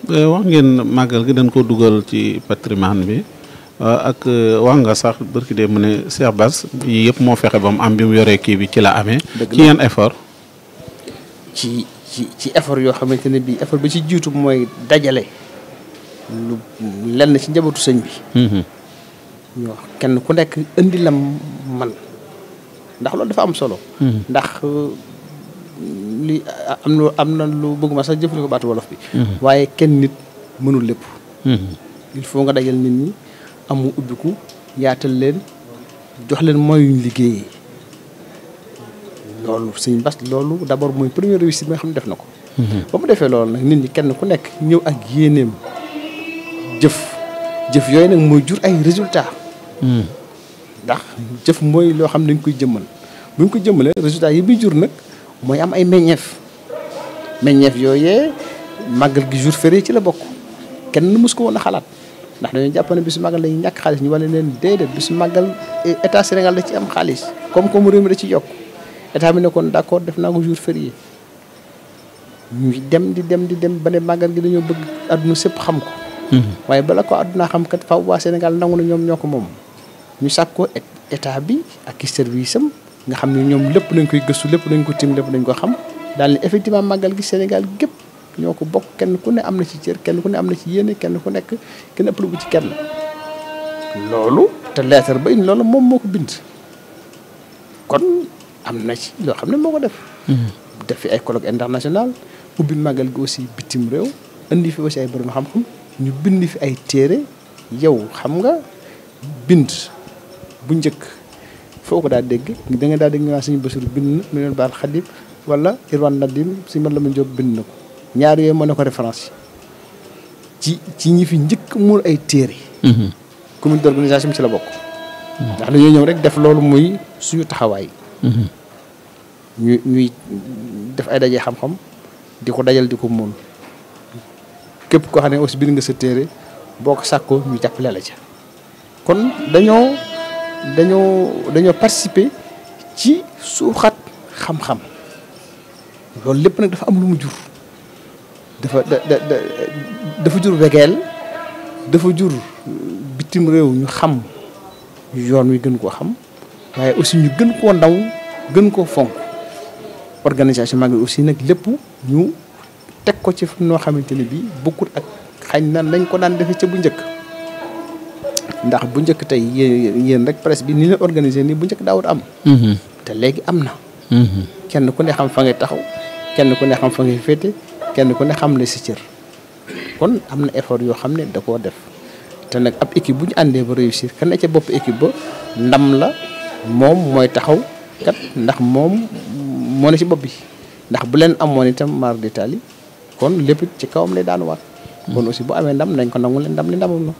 wax ngeen màggal gi dañ ko dugal ci patrimoine bi ak wax nga sax barki de mu ne Cheikh Bass yii yëpp moo fexe ba mu am bi mu yoree kii bi ci la amee. ci yan effort. ci effort yoo xamante ne bii effort bi ci jiitu mooy dajale lu lenn ci njabootu sëñ bi. ñoo kenn ku nekk indi la man ndax loolu dafa am solo. ndax li am na lu bëgguma sax jëfandikoo baatu wolof bi. waaye kenn nit mënul lépp. il faut nga dajal nit ñi amu ubbiku yaatal leen jox leen mooy liggéeyee loolu sëñ Bass loolu d'abord mooy première réussite bi nga xam ne def na ko. ba mu defee loolu nag nit ñi kenn ku nekk ñëw ak yéeneem jëf yooyu nag mooy jur ay résultats. ndax jëf mooy loo xam ne dañ koy jëmmal bu ñu ko jëmmalee résultats yi muy jur nag mooy am ay meññeef yooyee màggal gi jour férié ci la bokk kenn mës ko woon a xalaat ndax dañoo jàpp ne bisu màggal lañu ñàkk xaalis ñu wala leen déedéet bisu màggal état Sénégal da ci am xaalis comme réew mi da ci yokk état bi ne kon d'accord def naa ko jour férié ñuy dem di dem ba ne màggal gi dañoo bëgg àdduna sépp xam ko. waaye bala ko àdduna xam kat faaw waa Sénégal nangu na ñoom ñoo ko moom ñu sàkk ko état bi ak i service am nga xam ne ñoom lépp nañ koy gëstu lépp nañ ko tim lépp nañ ko xam daal ne effectivement màggal gi Sénégal gépp ñoo ko bokk kenn ku ne am na ci cër kenn ku ne am na ci yéene kenn ku nekk kenn ëpp bu ci kenn. loolu te lettre ba loolu moom moo ko bind kon am na ci loo xam ne moo ko def. def fi ay colloque international ubbi màggal gi aussi bitim réew indi fi aussi ay borom xam-xam ñu bind fi ay téere yow xam nga bind bu njëkk foo ko daa dégg da nga daa dégg ñu naan suñu Basiru bind na mu leen baal Xadim wala Irwan Nadim si man la ma jóg bind na ko ñaar yooyu mën na ko référence ci ñi fi njëkk muur ay téere. comité d'organisation ci la bokk. ndax dañoo ñëw rek def loolu muy suñu taxawaay. ñuy def ay daje xam-xam di ko dajal di ko mun képp koo xam ne aussi bind nga sa téere boo ko sàkkoo ñu jàppale la ca kon dañoo participer ci suuxat xam-xam loolu lépp nag dafa am lu mu jur dafa jur wegeel dafa jur bitim réew ñu xam yoon wi gën koo xam waaye aussi ñu gën koo ndaw gën koo fonk organisation magal aussi nag lépp ñu teg ko ci noo xamante ne bii bokkut ak xañ na nañ ko daan defee ca bu njëkk ndax bu njëkk tey yéen rek presse bi ni leen organisé nii bu njëkk daawut am. te léegi am na. kenn ku ne xam fa ngay taxaw kenn ku ne xam fa ngay féete kenn ku ne xam ne si cër kon am na effort yoo xam ne da koo def te nag ab équipe bu ñu àndee ba réussir kan ne ca bopp équipe ba ndam la moom mooy taxaw kat ndax moom moo ne ci bopp bi ndax bu leen amoon itam mar d'Italie kon lépp ci kawam lay daan waat. kon aussi bu amee ndam nañ ko nangu leen ndam li ndamam na.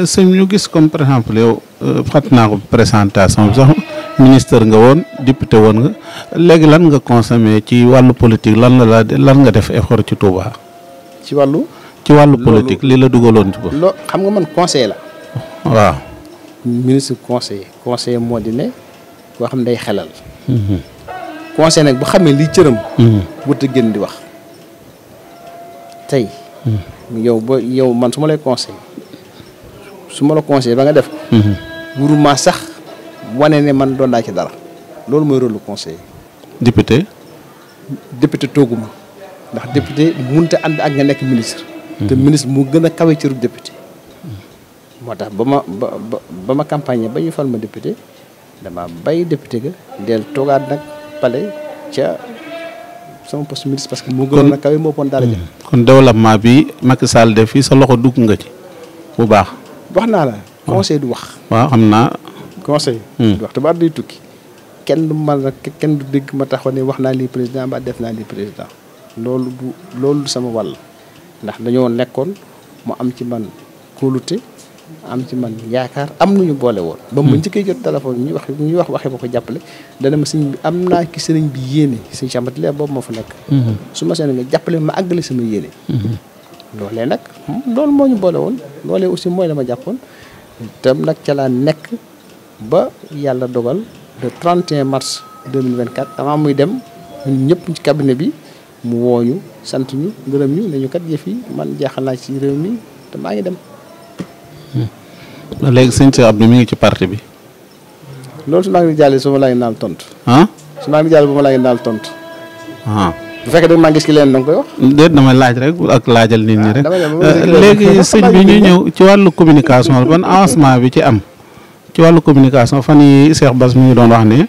sëñ ñu gis comme par exemple yow fàtt naa ko présentation bi sax ministre nga woon député woon nga léegi lan nga consommé ci wàllu politique lan nga def effort ci Touba. ci wàllu politique li la dugaloon ci bopp. loo xam nga man conseiller la. waaw. ministre conseiller moo di ne koo xam ne day xelal. conseiller nag bu xamee li cëram. wut a génn di wax tey. yow man su ma lay conseiller su ma la conseiller ba nga def ko. wuruma sax wane ne man doon naa ci dara loolu mooy rôle lu conseiller. député tooguma ndax député mënut a ànd ak nga nekk ministre. te ministre mu gën a kawe cëru député. moo tax ba ma campagne ba ñu fal ma député dama bay député ga del toogaat nag pale ca sama poste ministre parce que moo gënoon a kawe moo pon dara ja kon développement bi Macky Sall def fii sa loxo dugg nga ci bu baax. wax naa la conseil du wax. waaw xam naa. conseil du wax te ba day tukki kenn du dégg ma taxaw ne wax naa lii président ba def naa lii président loolu du sama wàll ndax dañoo nekkoon mu am ci man kóolute am ci man yaakaar am nañu boole woon. ba ma njëkkee jot téléphone ñuy wax waxee ba ko jàppale dana ma sëñ bi am naa ki sëriñ bi yéene sëñ Chambat leer boobu moo fa nekk. su ma seen nga jàppale ma àggale sama yéene. loolee nag loolu moo ñu boole woon loolee aussi mooy la ma jàppoon tam nag ca laa nekk ba yàlla dogal le 31 mars 2024 avant muy dem ñun ñëpp ci cabinet bi mu wooñu sant ñu gërëm ñu ne ñu kat yëf yi man jaaxal naa ci réew mi te maa ngi dem. léegi sëñ Cheikh Abdou mi ngi ci parti bi. loolu su maa ngi jàllee su ma laa ngi naal tontu. su maa ngi jàllee bu ma laa ngi naal tontu. bu fekkee da maa gis ki leen da nga koy wax. déet damay laaj rek ak laajal nit ñi rek. léegi sëñ bi ñu ñëw ci wàllu communication ban avancement bi ci am. ci wàllu communication fan yi Cheikh Bass mi ngi doon wax ne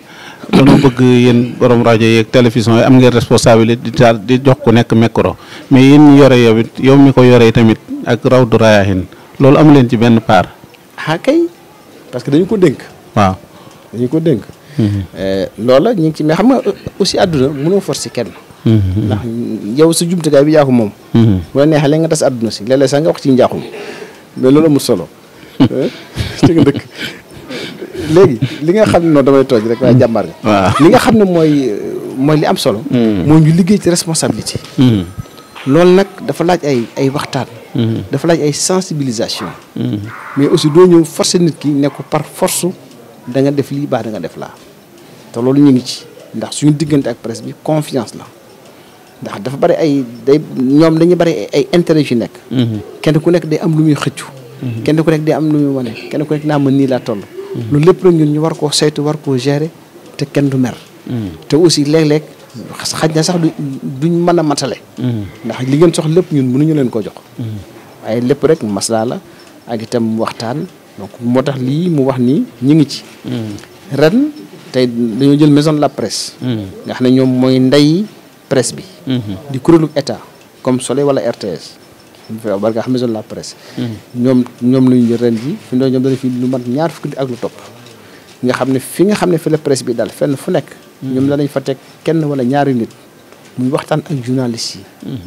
dañoo bëgg yéen borom rajo yeeg télévision yi am ngeen responsabilité di jox ku nekk micro mais yéen ñi yore yow it yow mi ko yoree tamit ak Rawdu Rayaahin loolu amu leen ci benn part. kay parce que dañu ko dénk. waaw dañu ko dénk. loola ñu ngi ci mais xam nga aussi àdduna mënoo forcer kenn. ndax yow sa jumtukaay bi yaa ko moom. bu la neexee nga tas àdduna si léeg-léeg sax nga wax ci njaaxum mais loolu amul solo. ci nga dëkk léegi li nga xam ne noonu damay tooj rek waaye jàmbaar nga. waaw li nga xam ne mooy li am solo. mooy ñu liggéey ci responsabilité. loolu nag dafa laaj ay waxtaan. dafa laaj ay sensibilisation. mais aussi doo ñëw forcer nit ki ne ko par force da nga def lii baax da nga def laa te loolu ñu ngi ci ndax suñu diggante ak presse bi confiance la ndax dafa bari ñoom dañuy bari ay intérêt yu nekk. kenn ku nekk day am lu muy xëccu. kenn ku nekk day am lu muy wane kenn ku nekk naa mën nii laa toll. loolu lépp la ñun ñu war koo saytu war koo gérer te kenn du mer. te aussi léeg-léeg xaj na sax duñ mën a matale. ndax li ngeen soxla lépp ñun mënuñu leen koo jox. waaye lépp rek maslaa la ak itam waxtaan donc moo tax lii mu wax nii ñu ngi ci. ren tey dañoo jël maison de la presse. nga xam ne ñoom mooy ndey presse bi. di kuréelu état comme Soleil wala RTS. war nga xam maison de la presse. ñoom la ñu jël ren ji fi ñoom dañu fi lu mat ñaar fukki ak lu topp. nga xam ne fi la presse bi daal fenn fu nekk. ñoom danañ fa teg kenn wala ñaari nit. muy waxtaan ak journaliste yi.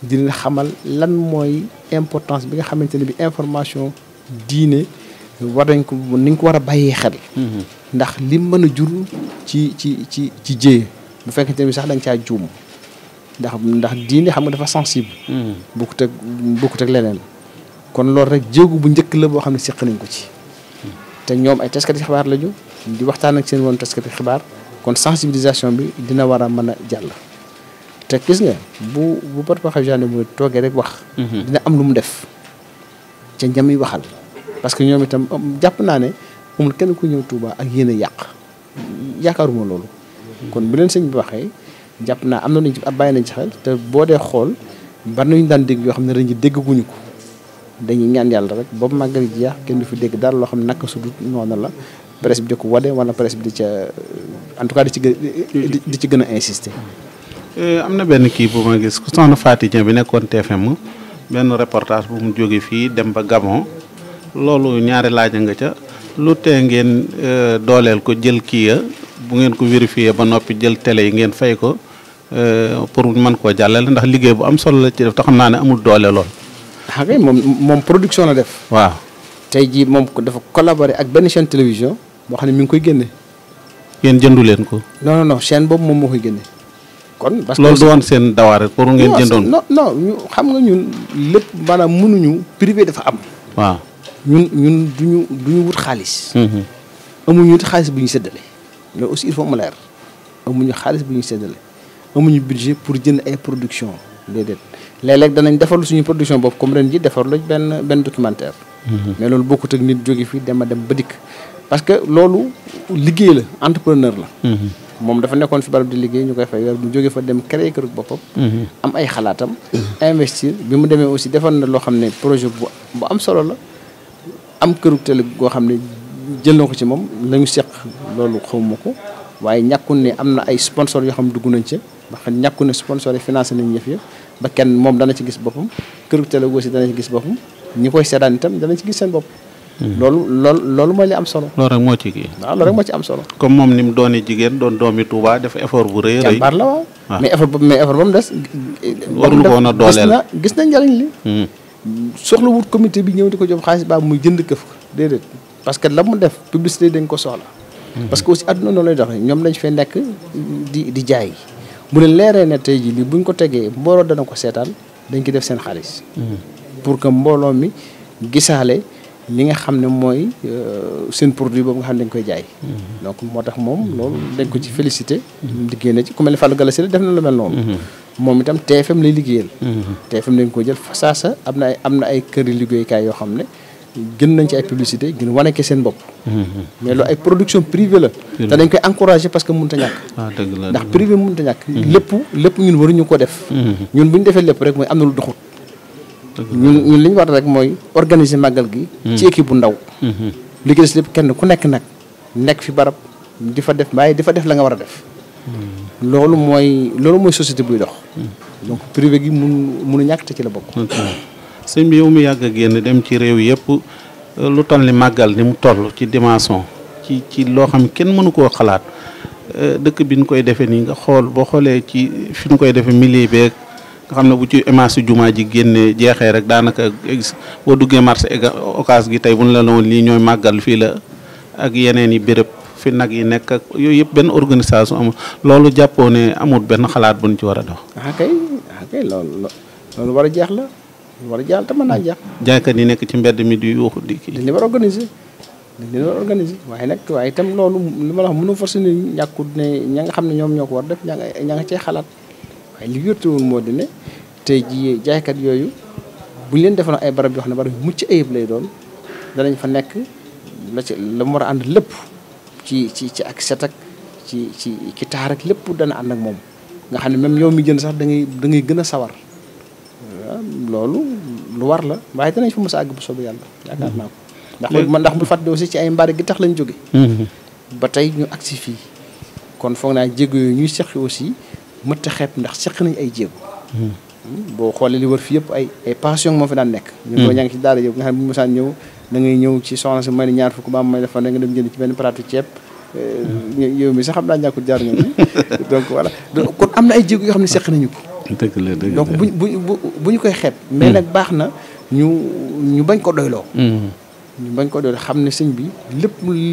di leen xamal lan mooy importance bi nga xamante ne bi information diine war nañ ko ni nga ko war a bàyyee xel. ndax li mën a jur ci jéye bu fekkente ne bi sax dañ caa juum. ndax diine xam nga dafa sensible. bokkut ak leneen. kon loolu rek jéegu bu njëkk la boo xam ne seq nañ ko ci. te ñoom ay taskati xibaar lañu di waxtaan ak seen woon taskati xibaar kon sensibilisation bi dina war a mën a jàll. te gis nga bu porte-parole gendarmerie bu toogee rek wax. dina am lu mu def ca ñam yi waxal. parce que ñoom itam jàpp naa ne amul kenn ku ñëw Touba ak yéen a yàq yaakaaruma loolu. kon bu leen sëñ bi waxee jàpp naa am na luñ ci bàyyi nañ ci xel te boo dee xool bari nañu daan dégg yoo xam ne ren ji dégguñu ko dañuy ñaan yàlla rek boobu màggal ji jeex kenn du fi dégg dara loo xam ne naka su dul noonu la presse bi di ko wane wala presse bi di ca en tout cas di ci gën a insister. am na benn kii bu ma gis soxna Faty Dieng bi nekkoon TFM benn reportage bu mu jóge fii dem ba Gabon loolu ñaari laaj nga ca lu tee ngeen dooleel ko jël kii ya bu ngeen ko vérifier ba noppi jël télé yi ngeen fay ko pour mën koo jàllale ndax liggéey bu am solo la ci def te xam naa ne amul doole lool. xam nga moom production la def. waaw tey jii moom dafa collaborer ak benn chaîne télévision boo xam ne mi ngi koy génne. yéen jëndu leen ko. non chaîne boobu moom moo koy génne. kon parce que loolu du woon seen dawaare pour ngeen jëndoon. non ñu xam nga ñun lépp maanaam mënuñu privé dafa am. waaw ñun duñu wut xaalis. amuñu it xaalis bu ñu séddale. mais aussi il faut mu leer amuñu xaalis bu ñu séddale amuñu budget pour jënd ay production déedéet léeg-léeg danañ defarlu suñu production boobu comme ren ji defarlu benn documentaire. mais loolu bokkut ak nit jóge fii dem ba dikk. parce que loolu liggéey la entrepreneur la. moom dafa nekkoon fi barab di liggéey ñu koy fay weer bu jóge fa dem créer kër boppam. am ay xalaatam. investir bi mu demee aussi defar na loo xam ne projet bu am solo la am këru télé goo xam ne jël na ko ci moom la ñu seq loolu xawma ko waaye ñàkkul ne am na ay sponsor yoo xam ne dugg nañ ci ba xam ñàkkul ne sponsor yi financé nañ ñëf ya ba kenn moom dana ci gis boppam këru télé aussi dana ci gis boppam ñi koy seetaan itam dana ci gis seen bopp. loolu mooy li am solo. loolu rek moo ci kii. waaw loolu rek moo ci am solo. comme moom ni mu doonee jigéen doon doomi Touba def effort bu rëy. jàmbaar la waaw. mais effort ba mu des. waruñu ko woon a dooleel gis na njariñ li. soxla wut comité bi ñëw di ko jox xaalis ba muy jënd këf déedéet parce que la mu def publicité dañ ko soxla. parce que aussi adduna noonu lay doxee ñoom dañ fee nekk di jaay. bu leen leeree ne tey jii lii buñ ko tegee mbooloo dana ko seetaan dañ ko def seen xaalis. pour que mbooloo mi gisaale. li nga xam ne mooy seen produit boobu nga xam ne dañ koy jaay. donc moo tax moom loolu dañ ko ci félicité. liggéey na ci ku mel ne Fallou Galassine def na lu mel noonu. moom itam TFM lay liggéeyal. TFM lañ ko jël fa saasa am na ay këri liggéeykaay yoo xam ne gën nañ ci ay publicité gën wane ke seen bopp. mais loolu ay production privée la. te dañ koy encourager parce que mënut a ñàkk. dëgg la ndax privé mënut a ñàkk. lépp ñun waruñu ko def. ñun bu ñu defee lépp rek mooy am na lu doxut. ñun li ñu war rek mooy organiser màggal gi. ci équipe bu ndaw. li ci des lépp kenn ku nekk fi barab di fa def waaye di fa def la nga war a def. loolu mooy société buy dox. donc privé gi mun a ñàkk te ci la bokk. sëñ bi yow mi yàgg a génn dem ci réew yëpp lu toll ni màggal ni mu toll ci dimension ci loo xam kenn mënu koo xalaat dëkk bi ñu koy defee nii nga xool boo xoolee ci fi ñu koy defee milieu beeg nga xam ne bu ci émence jumaa ji génnee jeexee rek daanaka boo duggee marché occas gi tey bu ñu la woon lii ñooy màggal fii la ak yeneen yi béréb fi nag yi nekk ak yooyu yëpp benn organisation amul loolu jàppoo ne amul benn xalaat bu ñu ci war a dox. kay loolu war a jeex la. war a jàll te mën naa jeex. jaaykat yi nekk ci mbedd mi di yuuxu di kii. dañ leen war a organiser waaye itam loolu li ma la wax mënu forcé ni ñàkkut ne ña nga xam ne ñoom ñoo ko war def ña nga cee xalaat waaye li wérte woon moo di ne tey jii jaaykat yooyu bu ñu leen defoon ay barab yoo xam ne barab yu mucc ayib lay doon danañ fa nekk la mu war a ànd lépp ci ak set ak ci taar ak lépp dana ànd ak moom nga xam ne même yow mi jënd sax da ngay gën a sawar. loolu lu war la waaye danañ fa mos a àgg bu soobee yàlla yaakaar naa ko ndax bu fàtte aussi ci ay mbaari gi tax lañ jóge ba tey ñu agsi fii kon foog naa jéego yooyu ñuy seqi aussi mëtt a xeeb ndax seq nañ ay jéego boo xoolee li wër fi yëpp ay pension moo fi daan nekk ñun doo ñaa ngi ci daara yëpp nga xam ne bu ñu mosaan ñëw da ngay ñëw ci soxna si may ne ñaar fukk ba may dafa ne nga dem jënd ci benn plateau ceeb yow mi sax xam naa ñàkkul jaar ñoom donc voilà kon am na ay jéego yoo xam ne seq nañu ko dëgg la donc bu ñu koy xeeb. mais nag baax na ñu bañ ko doyloo. ñu bañ ko doyloo xam ne sëñ bi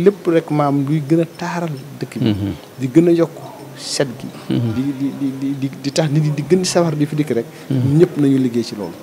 lépp rek maam luy gën a taaral dëkk bi. di gën a yokk set gi. di tax nit di gën di sawar di fi dikk rek. ñëpp nañu liggéey ci loolu.